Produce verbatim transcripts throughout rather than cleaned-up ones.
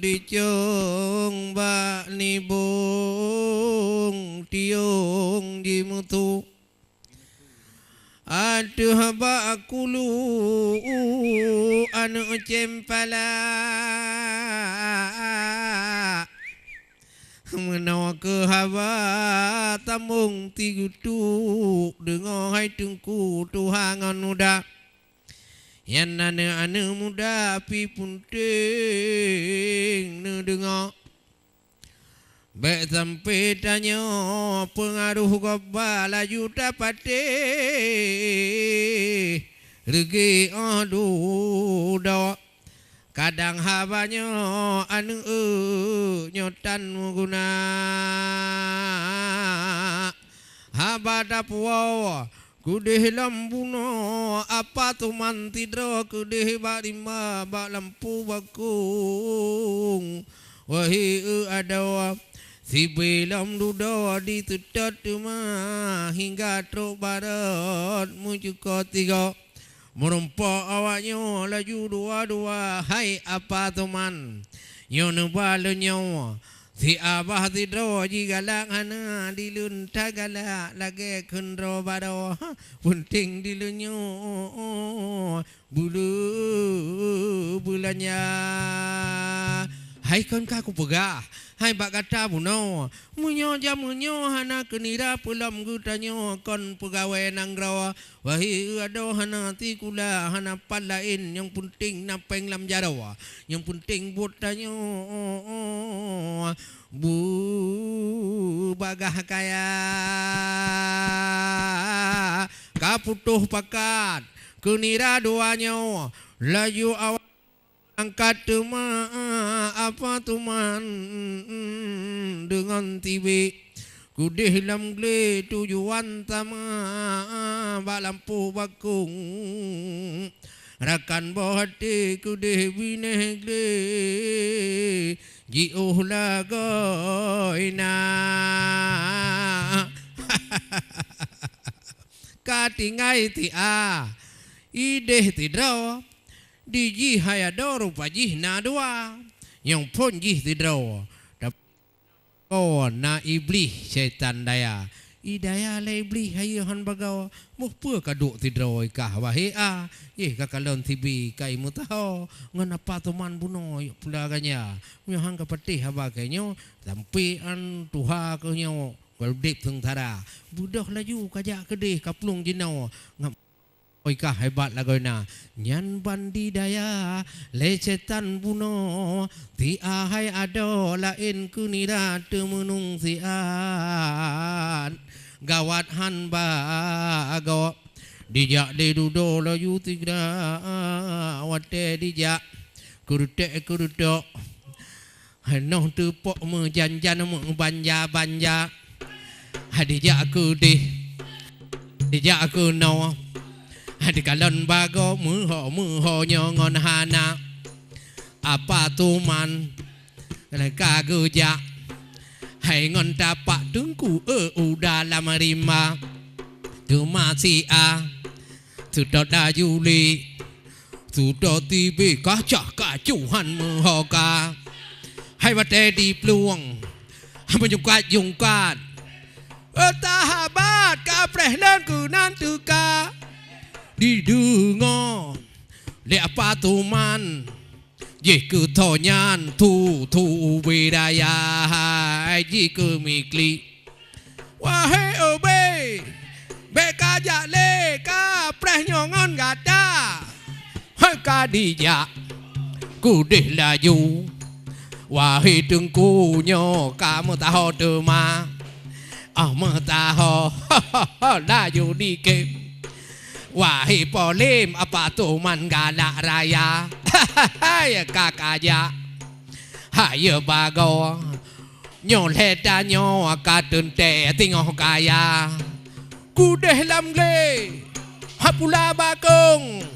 Icong bak nibong tiong jimeutu. Ateueh bak kulu aneuëk cempala. Meunoe keuh haba tambong tigeutuk deungoe hai teungku tuha ngon muda. Nyan aneuëk-aneuëk muda pi peunteng neudeungoe. Bék sampai tanyoe peungaroh gob ba laju tapatéh reugée óh dudoe. Kadang haba nyoe aneuëk nyoe tan meuguna. Haba tapuwoe keudeh lom bunoe apa tuman sidroe keudeh bak rimba bak lampu bakong. Wahé eu adoe, sibée lom dudoe di teutot teuma hingga trok barot meucukot tigoe. Meurumpok awaknyoe laju dua-dua hai apa tuman. Nyoe neuba lôn nyoe, si abah sidroe jigalak hana di lôn tagalak lagée kheun droe baroe. Peunteng di lôn nyoe bulu beulanja. Hai kon ka kupeugah, hai bak gata bunoe, meunyoe jameun nyoe hana keunira peulom geutanyoe kon peugawée nanggroe, Wahé eu adoe hana sikula, hana pat laén, nyang peunteng na péng lam jaroe. Nyang peunteng buet tanyoe beubagaih kaya. Ka putôh pakat, keunira dua nyoe, laju awak Angkat teuma apa tuman deungon tibik. Keudeh lam glé tujuan sama bak lampôh bakong. Rakan boh até keudeh binéh glé jiôh lagoina. Ka tinggai tiah idéh sidroe. Di jih hai adoe rupa jih na dua, nyang phon jih sidroe. Tapi na Iblih syaitan daya. I daya lé Iblih hayeue hán bagoe, moh peue ka duek sidroe i kah wahé a, jéh ka kalon sibi ka i meutaho, ngon apa tuman bunoe yôk pula ganya. Meunyoe hán ka patéh haba keu nyoe, sampoe an tuha keu nyoe, udeb seungsara. Beudôh laju ka jak keudeh ka plueng jinoe, ngon Oi ka hebat lagoina, nyan ban di daya lé setan bunoe, tiah hai adoe laén keu nira teumeunung siat. Gawat hán bagoe, dijak lé dudoe laju tigra watée dijak keurutek-keurutok. Hanoh teupok meujan-jan meubanja-banja. Hadijak keudeh, dijak keunoe. Hadikalon bagoe meuho-meuho nyoe ngon hana. Apa tuman ka geujak. Hai ngon tapak teungku eu u dalam rimba. Teuma siat, seudot laju lé. Sudah tibé kacah kacuhan meuhoka. Hai watée di plueng, meujungkat-jungkat. Tahabat ka preh lôn keunan teuka. Dideungoe lé apa tuman, jih keu tho nyan thu-thu ubé daya hai jih keu miklik. Wahé ubé, bék ka jak lé ka preh nyoe ngon gata. Hai ka dijak keudeh laju. Wahé teungku nyoe ka meutaho teuma. Ah meutaho laju dikém. Wahé polém apa tuman galak raya. Hai ka kajak. Hayeue bagoe. Nyoe lhée tanyoe ka teuntée teungoh kaya. Keudeh lam glé, hapula bakong,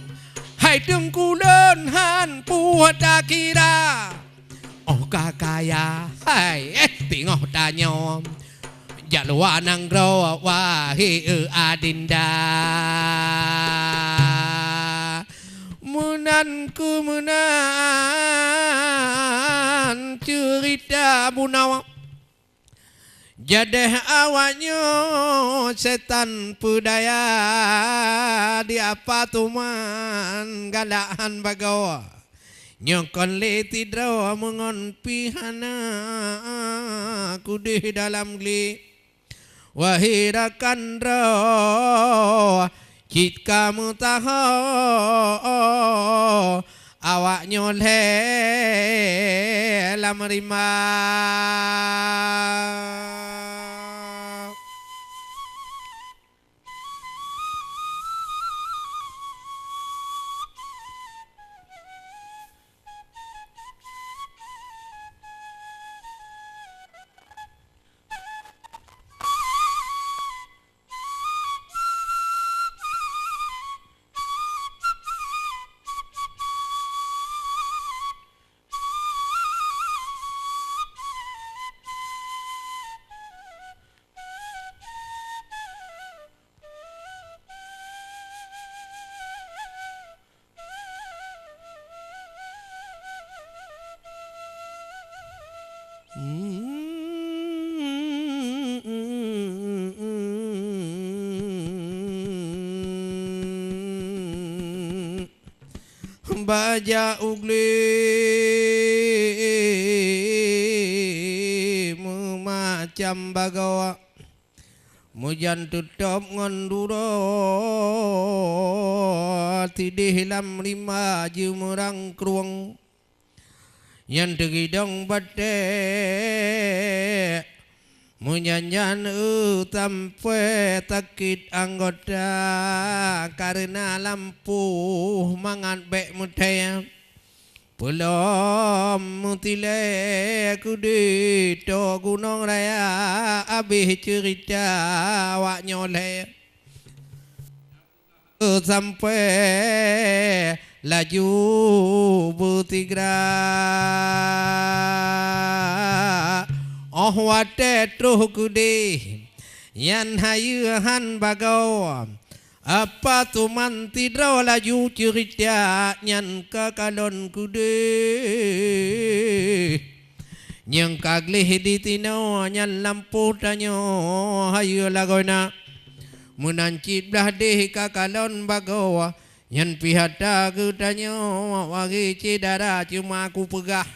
hai teungku lôn hán puh takira. Óh ka kaya, hai, eh, teungoh tanyoe. Jak luwa nanggroe, wahé eu adinda. Meunan keu meunan. Tabunoe. Jadeh awaknyoe setan peudaya di apa tuman galak han bagoe. Nyoe kon lé tidroe meungon pih hana kudeh dalam glé. Wahai rakan droe, cit ka meutaho, awaknyoe lhée lam rimba. Bajak u glé meumacam bagoe. Meujan teutôb ngon duroe, tidéh lam rimba jeumeurang krueng. Nyan teugidong batée, meujan-jan eu sampoe sakét anggota, kareuna lampôh mangat bék meuthée. Peulom meutilée keudeh tô Gunong Raya, abéh ceurita awaknyoe lhée. Sampoe laju beusigra. Óh watée troh keudeh, nyan hayeue han bagoe. Apa tuman sidroe laju ceurita nyan ka kalon keudeh. Nyang ka gleh di tinoe nyan lampôh tanyoe hayeue lagoena. Meunan cit blaih deh ka kalon bagoe, nyan pih ata geutanyoe wahé syedara, cuma kupeugah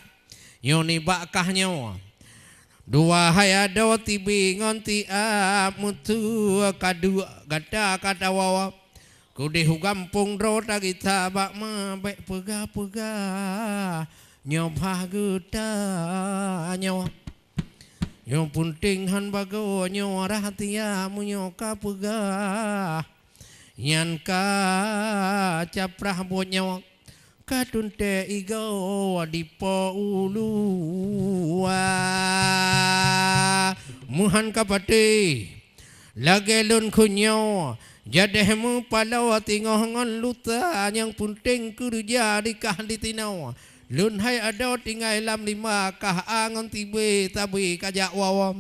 nyoe nibak kah nyoe. Dua hai adoe tibée ngon tiab meuteue ka duek gata ka tawoe. Keudeh u gampông droe tagita bak ma bék peugah-peugah nyoe bah geutanyoe. Nyoe peunteng han bagoe nyoe rahsia meunyoe ka peugah. Nyan ka caprah buet nyoe, ka teuntée igoe di po uluwa. Meuhan ka patéh, lagée lôn kheun nyoe, jadeh meupaloe singoh ngon lusa nyang peunteng keureuja di kah di tinoe. Lôn hai adoe tinggai lam rimba kah a ngon tibée sabe ka jak woe.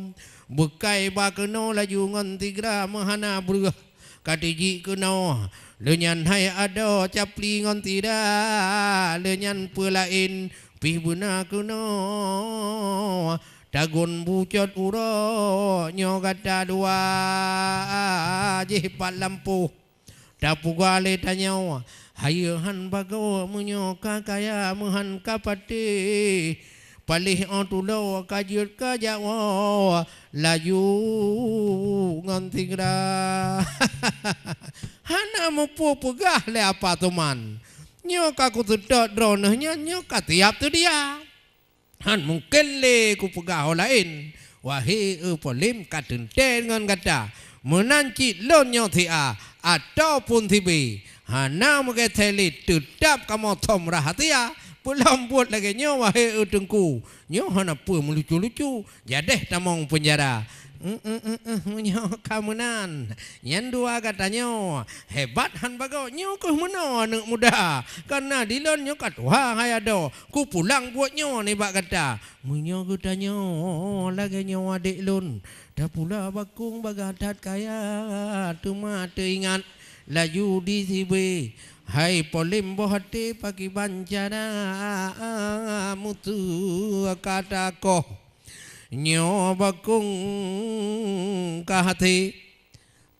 Beukai ba keunoe laju ngon sigra meuhana breueh. Ka tijik keunoe, lheueh nyan hai adoe capli ngon sira, lheueh nyan peue laén pih beuna keunoe. Tagun bucot uroe nyoe gata dua jih pat lampôh. Tapeugah lé tanyoe, hayeue han bagoe meunyoe ka kaya meuhan ka patéh. Paléh óh tulo ka jeuet ka jak woe laju ngon sigra. Hana mupeue peugah lé apa tuman. Nyoe ka kuseutôt droeneuh nyan nyoe ka siab seudia. Han mungken lé kupeugah ho laén. Wahé eu polém ka teuntée ngon gata. Meunan cit lôn nyoe si'a ataupun sibé, hana meugeusé lé teutab kamoe thom rahsia. Peulom buet lagée nyoe wahé eu teungku, nyoe hana peue meulucu-lucu, jadeh tamong peunjara. Meunyoe ka meunan, nyan dua gata nyoe hebat han bagoe, nyoe kheueh meunoe aneuëk muda. Kareuna dilôn nyoe ka tuha hai adoe, kupulang buet nyoe nibak gata. Meunyoe geutanyoe lagée nyoe adék lôn, tapula bakong bagah that kaya, teuma teuingat Laju di sibée, hai polém boh até, pakiban cara mutu kata koh. Nyoe bakong ka até,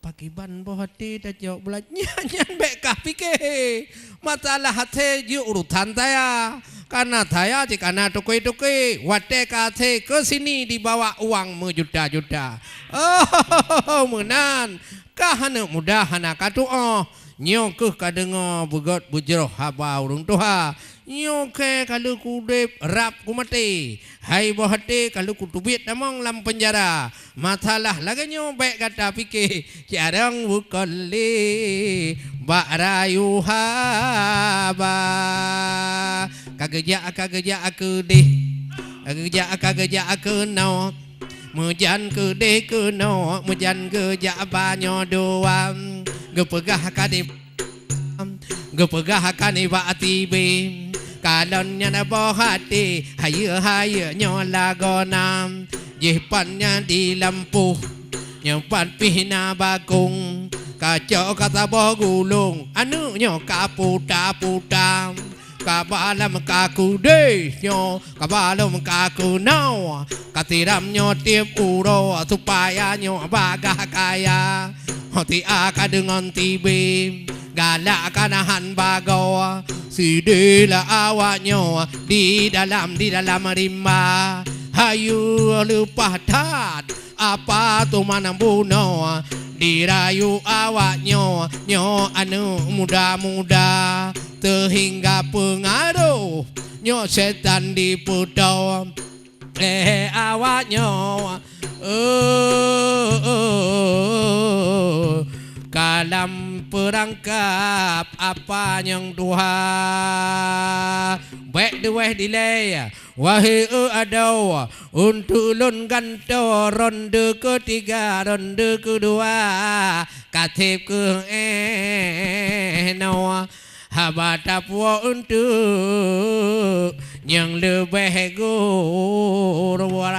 pakiban boh até tacok bulat. Nyan, nyan bék kah pike. Masalah até jeuet urusan saya. Karena saya cit kana tukui-tukui. Watée ka até ke sini dibawa uang meujuta-juta. Oh, meunan. Kah aneuk muda hana ka tuoh, nyoe kheueh ka deungoe beugét beujroh haba ureuëng tuha. Nyoe kèe ka lheueh kudeb rab kumaté, hai boh até ka lheueh kuteubiet tamong lam peunjara. Masalah lagée nyoe bék gata pike, carông bukon lé bak rayu haba. Ka geujak, ka geujak keudeh, ka geujak, ka geujak keunoe. Meujan keudeh keunoe, meujan geujak banyoe dua. Geupeugah ka di, geupeugah ka nibak sibée. Kalon nyan boh até, hayeue-hayeue nyoe lagoena. Jih pan nyan di lampôh, nyoe pat pih na bakong. Kacok ka saboh gulong, aneuk nyoe ka puta-puta. Kaba lom ka keudeh nyoe, kaba lom ka keunoe, ka siram nyoe tieb uroe, supaya nyoe bagah kaya. Ho siat ka deungon sibée, galak ka nahan bagoe. Sideh lé awak nyoe di dalam, di dalam rimba. Hayeue leupah that, apa teuma bunoe, dirayu awak nyoe, nyoe aneuk muda-muda. Seuhingga peungaroh nyoe setan dipeutoe lé awak nyoe. Oh, oh, oh, oh. Ka lam peurangkab apa nyang tuha. Bék deuwéh dilée, wahé eu adoe, untuk lôn gantoe ronde keutiga, ronde keudua, ka seb kheueh éh noe. Haba tapuwoe untuk nyang leubeh gurwa.